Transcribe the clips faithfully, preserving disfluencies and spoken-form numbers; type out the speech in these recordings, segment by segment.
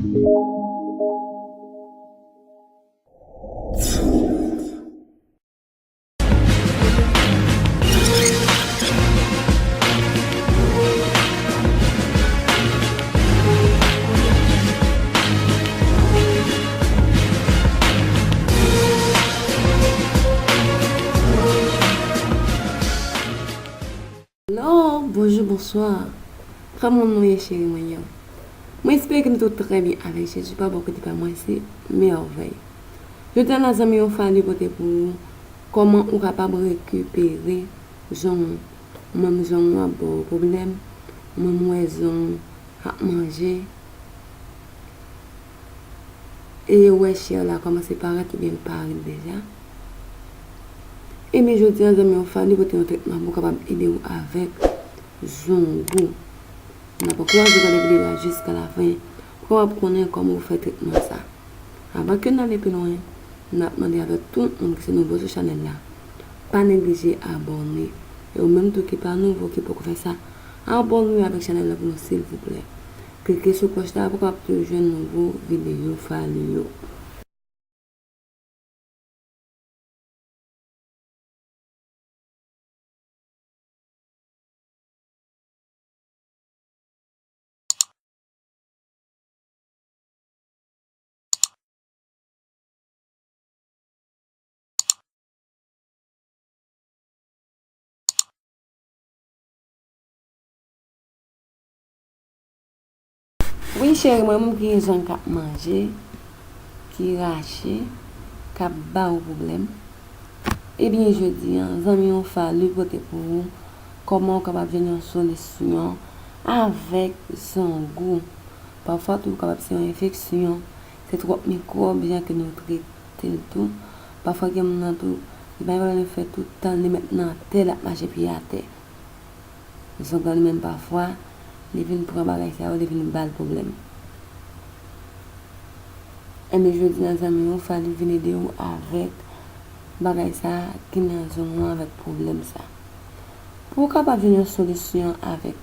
Hello, bonjou, bonswa. Kòman nou ye, cheri mwen yo? Mwen espere ke nou tout trè byen avèk Jezi. Pa bò kote pa mwen, se mèvèy. Jodi a la, zanmi, yon fali pote pou ou kòman ou kapab rekipere zong ou. Menm zong ou ap ba w pwoblèm, menm wè zong ou ap manje. E ou wè chè la kòmanse parèt oubyen l parèt deja. Ebyen, jodi a, zanmi, yon fali pote yon tretman pou kapab ede w avèk zong ou. N ap ankouraje w gade videyo a jiska lafen pou w kapab konnen kòman w fè tretman sa. Avan ke n ale pi lwen, n ap mande avèk tout moun ki se nouvo sou chanèl la, pa neglije abòne. E ou menm tou ki pa nouvo, ki poko fè sa, abòne avèk chanèl la pou nou, silvouplè. Klike sou klòch la pou w kapab toujou jwenn nouvo videyo fali yo. Wi, cheri mwen, moun ki gen zong k ap manje, ki rache, k ap ba ou pwoblèm. Ebyen, jodi a, zanmi, yon fali pote pou ou kòman ou kapab jwenn yon solisyon avèk zong ou. Pafwa tou, ou kapab se yon enfeksyon, se twòp mikwòb, jan ke nou trete l tou. Pafwa, gen moun nan tou, li pa gen pwoblèm, li fè tout tan li met nan tè, l ap mache pye atè. Zong lan li menm pafwa, li vin pran bagay sa yo, li vin ba l pwoblèm. Ebyen, jodi a, zanmi, yon fali vin ede w avèk bagay sa ki nan zong ou an, avèk pwoblèm sa. Pou w kapab jwenn yon solisyon avèk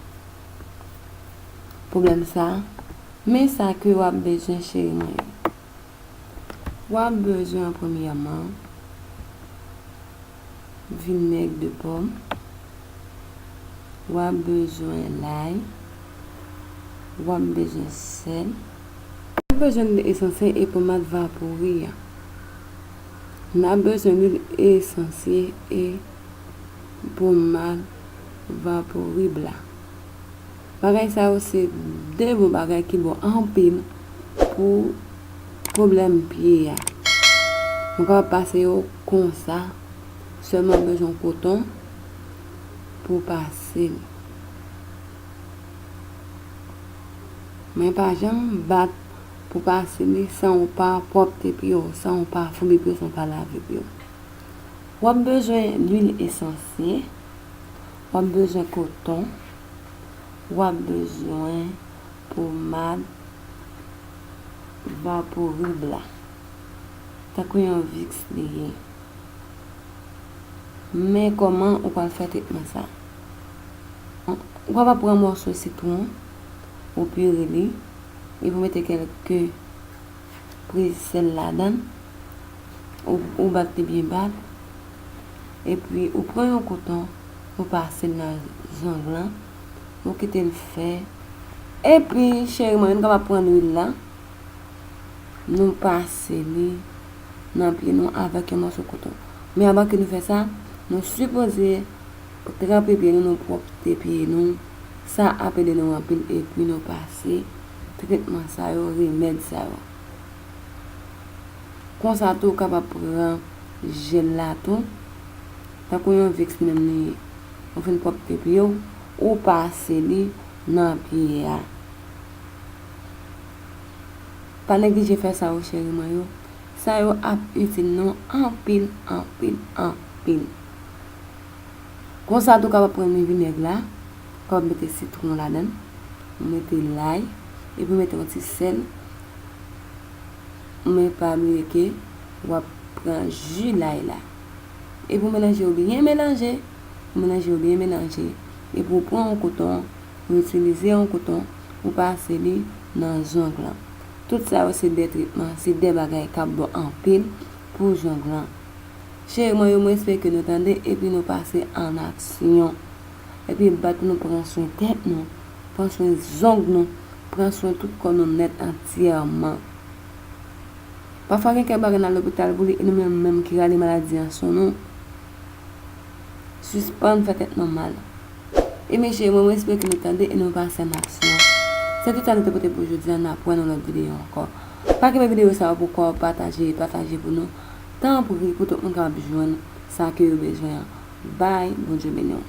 pwoblèm sa, men sa ke w ap bezwen, cheri mwen yo. W ap bezwen, premyèman, vinèg de pòm, w ap bezwen lay, w ap bezwen sèl, w ap bezwen lwil esansyèl e pomad vapori a. N ap bezwen lwil esansyèl e pomad vaporib la. Bagay sa yo se de bon bagay ki bon anpil pou pwoblèm pye a. Nou kapab pase yo konsa, sèlman w bezwen koton pou w pase l. Men pa janm bat pou w pase li san w pa pwòpte pye w, san w pa foube pye w, san w pa lave pye w. W ap bezwen lwil esansyèl, w ap bezwen koton, w ap bezwen pomad vaporib la, tankou yon Vicks li ye. Men kòman ou pral fè tretman sa. Ou kapab pran mòso sitwon, ou pire li, epi ou mete kèlke pri sèl ladan l, ou, ou bat li byen bat, epi ou pran yon koton, ou pase l nan zong lan, ou kite l fè. Epi, cheri mwen, nou kapab pran lwil la, nou pase li nan pye nou avèk yon mòso koton. Men avan ke nou fè sa, nou sipoze tranpe pye nou, nou pwòpte pye nou. Sa ap ede nou anpil, epi nou pase tretman sa yo, remèd sa yo. Konsa tou, ou kapab pran jèl la tou, tankou yon Vicks li menm li ye. Ou fin pwòpte pye w, ou pase li nan pye a. Pa neglije fè sa yo, cheri mwen yo. Sa yo ap itil nou anpil, anpil, anpil. Konsa tou, kapab pran vinèg la, kapab mete sitwon ladan l, ou mete lay, epi ou mete yon ti sèl. Men pa bliye ke w ap pran ji lay la. Epi ou melanje yo byen melanje, ou melanje yo byen melanje. Epi ou pran yon koton, ou itilize yon koton, ou pase li nan zong lan. Tout sa yo se de tretman, se de bagay k ap bon anpil pou zong lan. Cheri mwen yo, mwen espere ke nou tande epi nou pase an aksyon. Epi bat pou nou pran swen tèt nou, pran swen zong nou, pran swen tout kò nou nèt antyèman. Pafwa gen kèk bagay n al lopital pou li e nou menm menm ki rale maladi an sou nou. Sispann fè tèt nou mal. E mesye, mwen, mwen espere ke nou tande e nou pase an aksyon. Se tout sa nou te pote pou jodi a, n ap wè nan lòt videyo ankò. Pa kenbe videyo sa yo pou kò w, pataje, pataje pou nou. Tanpri, pou tout moun kapab jwenn sa ke yo bezwen an. Bye, Bondye beni w.